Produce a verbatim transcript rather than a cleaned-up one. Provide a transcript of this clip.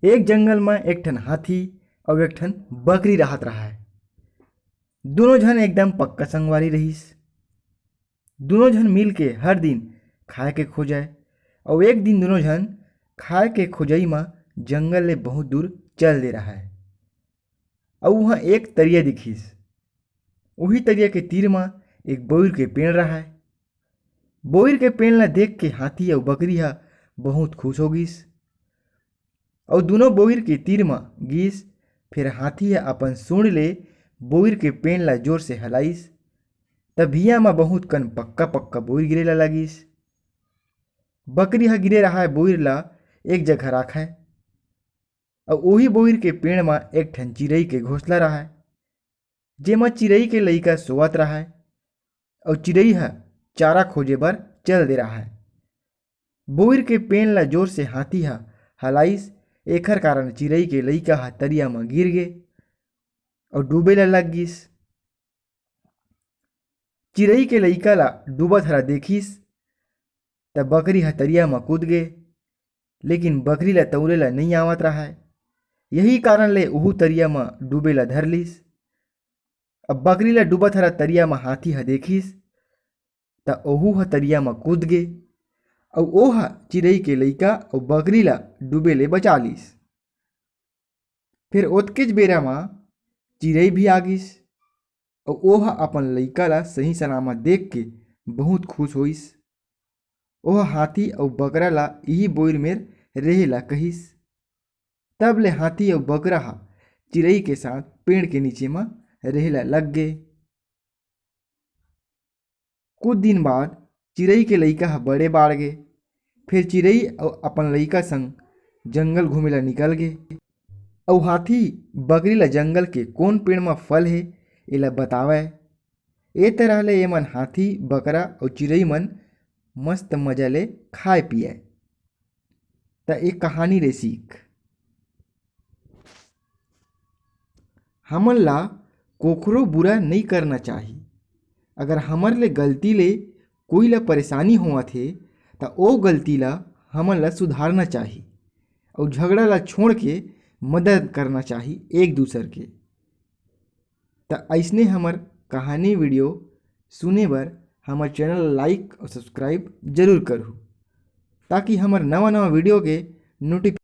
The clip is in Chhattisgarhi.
एक जंगल म एक ठन हाथी अउ एक ठन बकरी रहत रहय। दुनों झन एकदम पक्का संगवारी रहिस। दुनों झन मिल के हर दिन खाए के खोजय, अउ एक दिन दुनों झन खाए के खोजई म जंगल ले बहुत दूर चल दे रहय। अउ उहाँ एक तरिया दिखिस। उही तरिया के तीर म एक बोइर के पेड़ रहय। बोइर के पेड़ ला देख के हाथी अउ बकरी ह बहुत खुश हो गिस। अउ दुनों बोइर के तीर म गिस। फेर हाथी ह अपन सूंड़ ले बोइर के पेड़ ला जोर से हलाइस, त भिया म बहुत कन पक्का पक्का बोइर गिरे ला लगिस। बकरी ह गिरे रहय बोइर ला एक जगह राखय, अउ ओही बोइर के पेड़ म एक ठन चिरई के घोंसला रहय, जेमा चिरई के लइका सोवत रहय, अउ चिरई ह चारा खोजे बर चल दे रहय। बोइर के पेड़ ला जोर से हाथी ह हलाइस, एखर कारण चिरई के लइका ह तरिया म गिर गे अउ डूबे ला लग गिस। चिरई के लइका ला डूबत हरा देखिस, त बकरी ह तरिया म कूद गे, लेकिन बकरी ला तौरे ला नइ आवत रहय। यही कारण ले उहू तरिया म डूबे ला धर लिस। अब बकरी ला डूबत हरा तरिया म हाथी ह देखिस, त ओहू ह तरिया म कूद गे, अउ ओह चिरई के लइका अउ बकरी ला डूबे ले बचा लिस। फेर ओतकेच बेरा म चिरई भी आ गिस, अउ ओह अपन लइका ला सही सलामत देख के बहुत खुश होइस। ओह हाथी अउ बकरा ला इही बोइर मेर रेहे ला कहिस। तब ले हाथी अउ बकरा ह चिरई के साथ पेड़ के नीचे म रेहे ला लग गे। कुछ दिन बाद चिरई के लइका ह बड़े बाढ़ गे। फेर चिरई अउ अपन लइका संग जंगल घूमे ला निकल गे। अउ हाथी बकरी ला जंगल के कोन पेड़ म फल हे, एला बतावय। ए तरह ले एमन हाथी, बकरा अउ चिरई मन मस्त मजा ले खाय पियय। त ए कहानी ले सीख, हमन ला कोखरो बुरा नइ करना चाही। अगर हमर ले गलती ले कोई ला परेशानी होवत हे, त ओ गलती ला हमन ला सुधारना चाही अउ झगड़ा ला छोड़ के मदद करना चाही एक दूसर के। त अइसने हमर कहानी video सुने बर हमर channel like अउ subscribe जरूर करहू, ताकि हमर नवा नवा video के नोटिफिकेशन